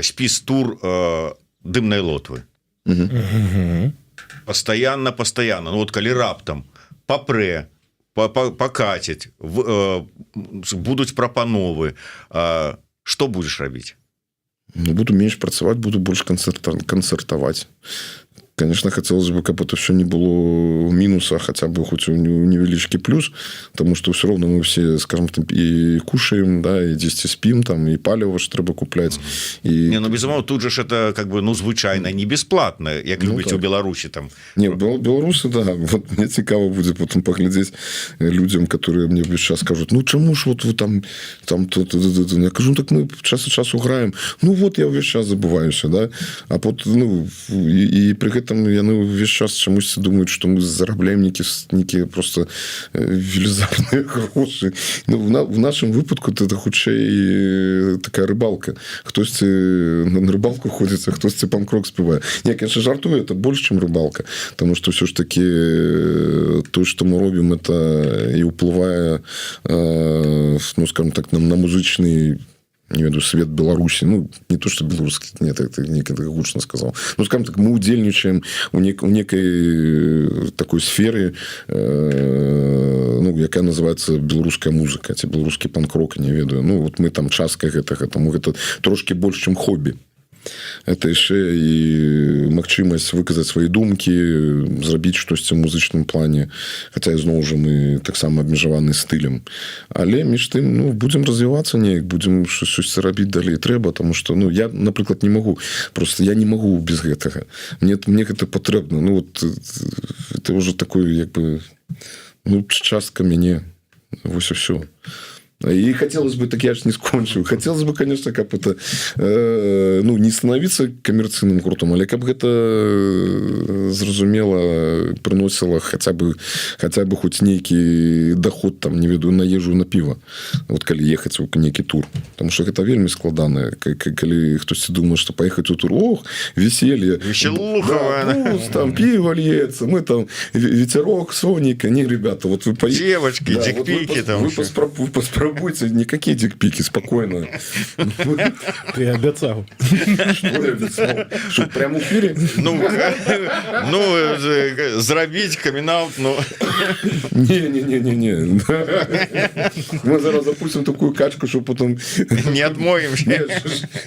спіс тур Дымнай Лотвы, постоянно, постоянно. Ну вот калі раптам папрэ, пакаціць, будуць прапановы, что будешь рабіць? Ну, буду менш працаваць, буду больш канцэртаваць. Конечно, хотелось бы, каб это все не было минуса, хотя бы хоть невялічкі плюс, потому что все равно мы все, скажем там, и кушаем, да, и дзесьці спим там, и паліва ж трэба купляць, і Не, ну, безумоўна, тут же ж это как бы, ну, звычайна не бесплатно, як, ну, любіць, так, у Беларусі там. Не, беларусы, да, вот мне цікава будзе потом паглядзець людям, которые мне весь час скажут: «Ну чаму ж вот вы там тут?» Я кажу: «Ну, так мы час от часу граем». Ну вот, я увесь час забываюся, да, а вот, ну, і при гэтым гэтым яны ўвесь час чамусьці думаюць, что мы зарабляем нейкія просто велізарныя грошы. Ну, в нашем выпадку это хутчэй такая рыбалка: хтосьці на рыбалку ходзіць, а хтосьці панк-рок спявае. Не, конечно, жартую, это больш, чым рыбалка, потому что все ж таки то, что мы робім, это і ўплывае, ну, скажем так, нам на музычны, не ведаю, свет Беларуси. Ну, не то что белорусский, нет, это не гучно сказал. Ну, скажем так, мы удзельнічаем у некой такой сферы, ну, якая называется беларуская музыка ці беларускі панк-рок, не ведаю. Ну вот мы там частка гэтага, таму гэта трошки больш, чым хобі, это яшчэ і магчымасць выказаць свае думкі, зрабіць штосьці ў музычным плане, хотя ізноў жа мы таксама абмежаваны стылем. Але між тым, ну, будем развівацца неяк, будем штось рабіць далей, трэба, тому что, ну, я, напрыклад, не могу, просто я не могу без гэтага, мне гэта патрэбна. Ну вот это уже такой як бы, ну, частка мяне, вось і все. И хотелось бы, так я ж не скончыў, хотелось бы, конечно, каб это, ну, не становиться камерцыйным гуртом, але каб гэта, зразумела, прыносіла хотя бы хоть нейкі доход там, не ведаю, на ежу, на піва, вот калі ехаць у нейкі тур, потому что гэта вельмі складана. Калі хтосьці думае, что поехать у тур — ох, веселье, Веселуха. Да, туз, там пиво льется, мы там ветерок, соника. Не, ребята, вот вы Девочки, Да, вот вы дикпики там вы еще. Вы паспрабуйце, никакие дикпики, спокойно. Ты абяцаў. Что я обещал? Что, прямо в эфире? Ну, зрабіць камінаут, ну. Не-не-не-не-не. Мы зараз запустим такую качку, что потом Не отмоемся. Не,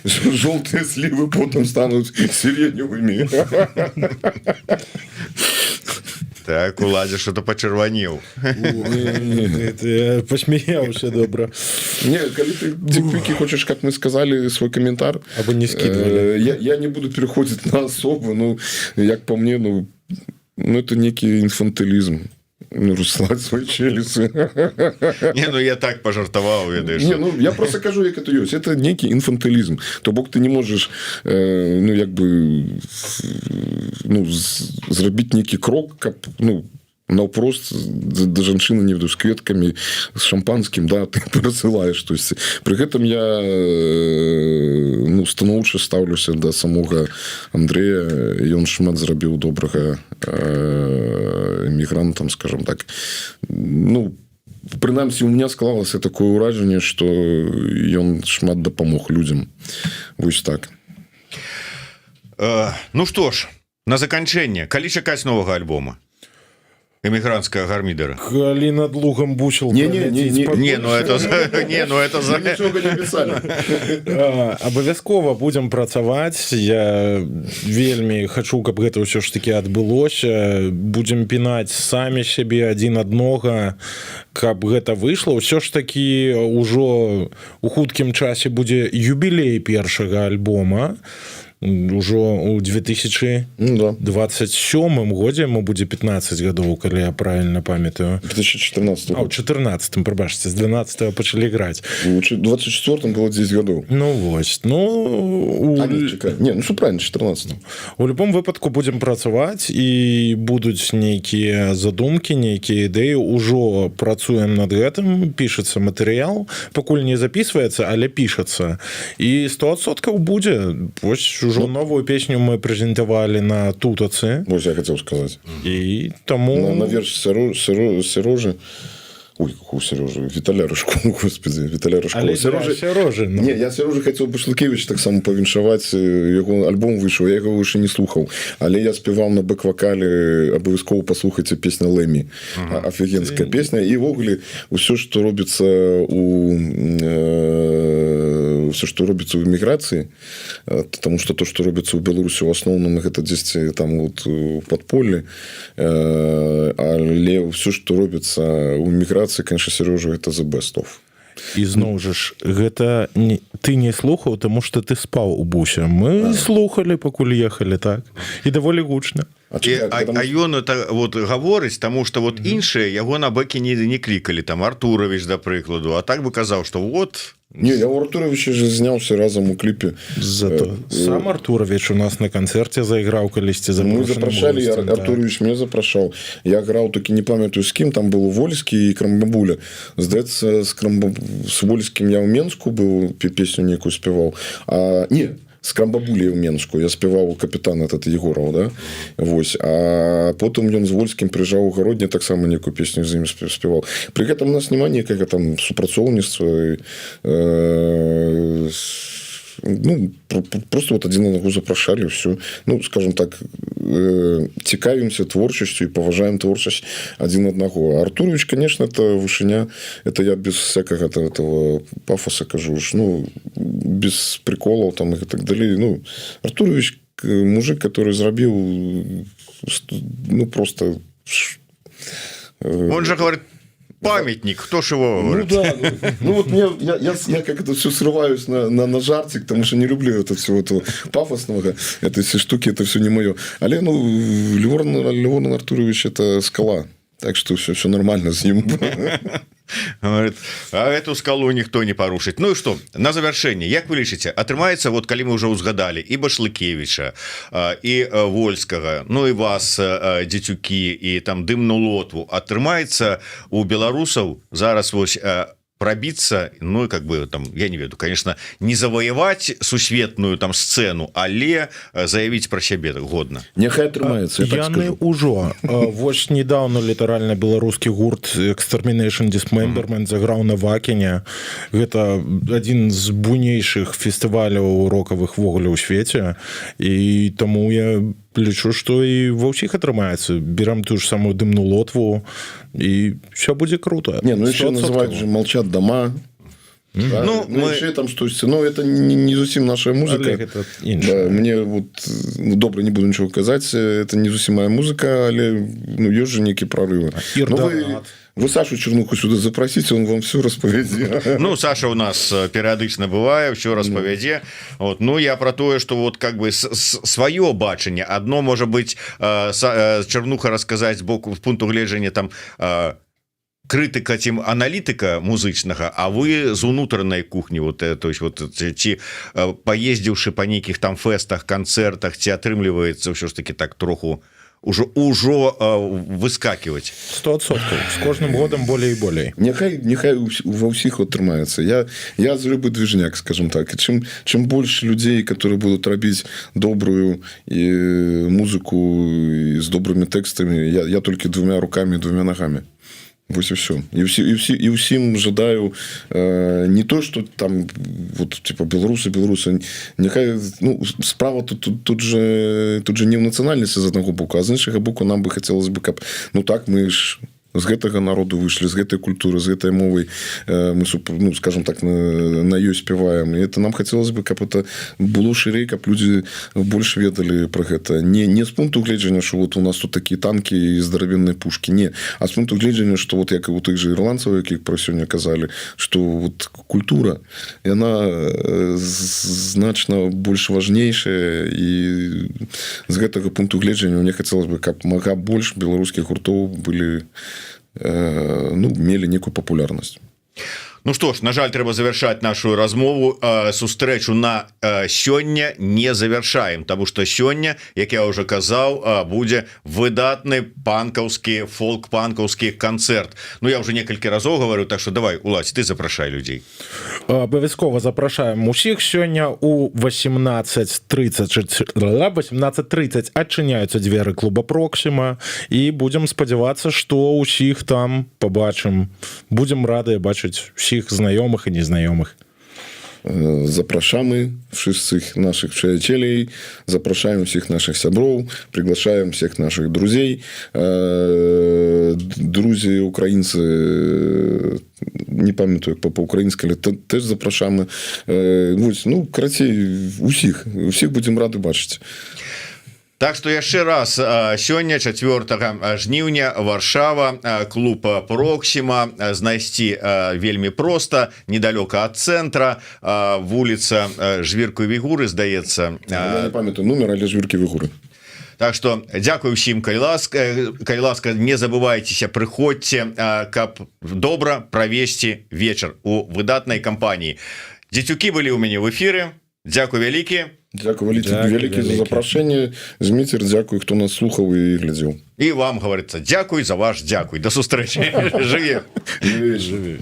желтые сливы потом станут сиреневыми. Так, Уладзя что-то пачырванеў. Ты пасмяяўся добра. Не, калі ты дикпики хочешь, как мы сказали, свой комментар. Або не скидывали. Я не буду переходить на особу, ну, як по мне, ну, это некий инфантилизм. Ну, рассылать свои челюсти. Не, ну я так пожартаваў, ведаеш. Не, ну я просто кажу, як это ёсць. Это некий инфантилизм. То бок ты не можешь, ну, як бы, ну, зрабіць некі крок, каб, ну, наўпрост да жанчыны, не ведаю, з кветкамі, з шампанскім, да, ты прысылаеш штосьці. Пры гэтым я, ну, станоўча стаўлюся да самога Андрея, ён шмат зрабіў добрага эмігрантам, скажем так. Ну, прынамсі у меня склалася такое ўражанне, что ён шмат дапамог людзям, вось так. Ну что ж, на заканчэнне, калі чакаць новага альбома Эмігранцкага Гармідэра? Калі над лугам бусел. Не-не-не-не. Не, ну это не, ну это за Нічога не писали. Абавязкова будзем працаваць. Я вельмі хачу, каб гэта ўсё ж таки адбылося. Будзем пінаць самі сябе, адзін аднога, каб гэта выйшло. Ўсё ж таки ўжо у хуткім часе будзе юбілей першага альбома, ўжо у 2027 Ну, да. годзе ему будзе 15 гадоў, калі я правильно памятаю. 2014. А, у 14, прабачце, з 12 пачалі граць. У 24 было 10 гадоў. Ну вось, ну у... А, не, чакай. Не, ну что, правильно, 14. У любом выпадку будзем працаваць, і будуць нейкія задумкі, нейкія ідэі, ўжо працуем над гэтым, пішацца матэрыял, пакуль не записывается, але пішацца, і 100% будзе. Вось ужо новую песню мы прэзентавалі на Тутацы. Вось я хотел сказать. І таму На верш Сережи. Ой, какого Сережи? Виталя Рыжкова, господи, Виталя Рыжкова. Але Сережи, Сережи, ну. Не, я Сережа хотел Башлыкевич таксама павіншаваць, яго альбом выйшаў, я яго яшчэ не слухаў, але я спяваў на бэк-вакале, абавязкова паслухайце, песня «Лемі». Офігенская песня, і ўвогуле ўсё, што робіцца у все, што робіцца ў эміграцыі, потому что то, што робіцца ў Беларусі, у асноўным гэта дзесьці там вот у падполлі, але ўсё, што робіцца ў эміграцыі, конечно, Сережа — это the best of. Ізноў жа ж гэта не, ты не слухаў, тому что ты спаў у бусе. Мы слухали, пакуль ехалі, так, і даволі гучна. А, І, чакай, потому а ён это вот гаворыць, тому что вот іншыя яго на бэкі не клікалі, там Артурович, да прыкладу, а так бы казаў, что вот Не, я у Артуровича же зняўся разам у кліпе. Зато сам Артурович у нас на канцэрце зайграў калісьці. Мы запрашалі, Артурович мне запрашаў. Я граў, такі не памятаю, з кім там был, Вольскі і Крамбабуля, здаецца. С Вольскім я ў Менску быў, песню некую спяваў. А не с Крамбабулей ў Менску я спяваў «Капитан» этот Егоров, да. Вось, а потым ён з Вольскім прыжаў у Гародні, таксама некую песню з ім спяваў. При гэтым у нас няма некага там супрацоўніцтва, ну, просто вот один аднаго запрашалі, все. Ну, скажем так, цікавімся творчасцю і паважаем творчасць один аднаго. Артурович, конечно, это вышыня, это я без всякого этого пафоса кажу ж, ну, без приколов там и так далее. Ну, Артурович мужик, который зрабіў, ну, просто Он же говорит, памятник, кто ж его Ну, да, ну вот мне, я как это все срываюсь на жартик, потому что не люблю это всего этого пафосного, это все штуки, это все не мое. Але, ну, Левон Артурович — это скала, так что все нормально с ним. Говорит, а эту скалу никто не порушит. Ну и что, на завершение, як вы лічыце, атрымаецца, вот калі мы уже узгадалі і Башлыкевича, і Вольскага, ну і вас, Дзецюкі, і там Дымну Лотву, атрымаецца у беларусаў зараз вось пробиться, ну и как бы там, я не веду, конечно, не завоевать сусветную там сцену, але заявить про сябе годна? Няхай атрымаецца. Яны ўжо, вось недавно літаральна беларускі гурт Extermination Dismemberment заграў на Вакене. Гэта адзін з буйнейшых фестываляў рокавых увогуле ў свеце, і таму я лічу, што і ва ўсіх атрымаецца. Берам ту ж самую Дымну Лотву, і все будзе круто. Не, ну еще называют же «Молчат дома». Да? Ну, мы там штосьці, но это не зусім наша музыка, да, мне вот, ну, добра, не буду ничего казаць, это не зусім моя музыка, але, ну, ёсць же нейкі прорывы. Ну, вы Сашу Чернуху сюда запросите, он вам все распавядзе. Ну, Саша у нас перыядычна бывае, все распавядзе. Вот, ну, я про тое, что вот как бы сваё бачанне одно может быть, Чернуха рассказать боку пункту гледжання там крытыка ці аналітыка музычнага, а вы з унутранай кухні вот, то есть вот ці паездзіўшы по нейкіх там фэстах, канцэртах, ці атрымліваецца ўсё ж таки так троху ўжо выскакивать? 100%, з кожным годам болей і болей. Няхай ва ўсіх атрымаецца. Я за любы движняк, скажем так, і чым больш людзей, которые будут рабіць добрую і музыку і з добрымі тэкстамі, я толькі двумя руками, двумя ногами. Вось і все. І ўсім жадаю не то что там вот типа беларусы, беларусы, няхай, ну, справа тут же не ў нацыянальнасці з аднаго боку, а з іншага боку нам бы хотелось бы, каб, ну, так, мы ж з гэтага народу выйшлі, з гэтай культуры, з гэтай мовай, мы ну, скажем так, на ёй спяваем, і это нам хотелось бы, каб это было шырэй, каб людзі больш ведалі про гэта, не з пункту гледжання, что вот у нас тут такія танки і здаравенныя пушки, не, а з пункту гледжання, что вот як у тых же ірландцаў, якіх про сёння казалі, что вот культура, яна значна больш важнейшая, і з гэтага пункту гледжання мне хотелось бы, каб мага больш беларускіх гуртоў былі, ну, мелі некую папулярнасць. Ну что ж, на жаль, трэба завершаць нашу размову. Сустрэчу на сёння не завершаем, тому что сёння, як я уже казаў, будзе выдатны панкаўскі, фолк-панкаўскі канцэрт. Ну, я уже некалькі разоў говорю, так что давай, Уладзь, ты запрашай людзей. Абавязкова запрашаем усіх сёння у 18:30, 18:30 адчыняюцца дзверы клуба Проксіма, і будзем спадзявацца, што ўсіх там побачым. Будзем рады бачыць усіх знаёмых і незнаёмых. Запрашamy wszystkich naszych przyjacieli, zapraszamy всех наших сяброў, приглашаем всех наших друзей. Друзі украінцы, не памятаю, як па-украінску, але теж запрашamy. Вось, ну, карацей, усіх будзем рады бачыць. Так что яшчэ раз, сёння, 4 жніўня, Варшава, клуб Проксіма, знайсці вельмі проста, недалёка ад цэнтра, вуліца Жвірку Вігуры, здаецца. Я не памятаю нумер, але Жвіркі Вігуры. Так что дзякую усім. Калі ласка, не забывайцеся, прыходзьце, каб добра правесці вечар у выдатнай кампаніі. Дзецюкі былі ў мяне в эфиры. Дзякуй вялікі. Дзякуй вялікі, вялікі за запрашэнне, Зміцер. Дзякуй, хто нас слухаў і глядзеў. І вам, говорится, дзякуй за ваш дзякуй. До сустрэчы. Жыве. Жыве.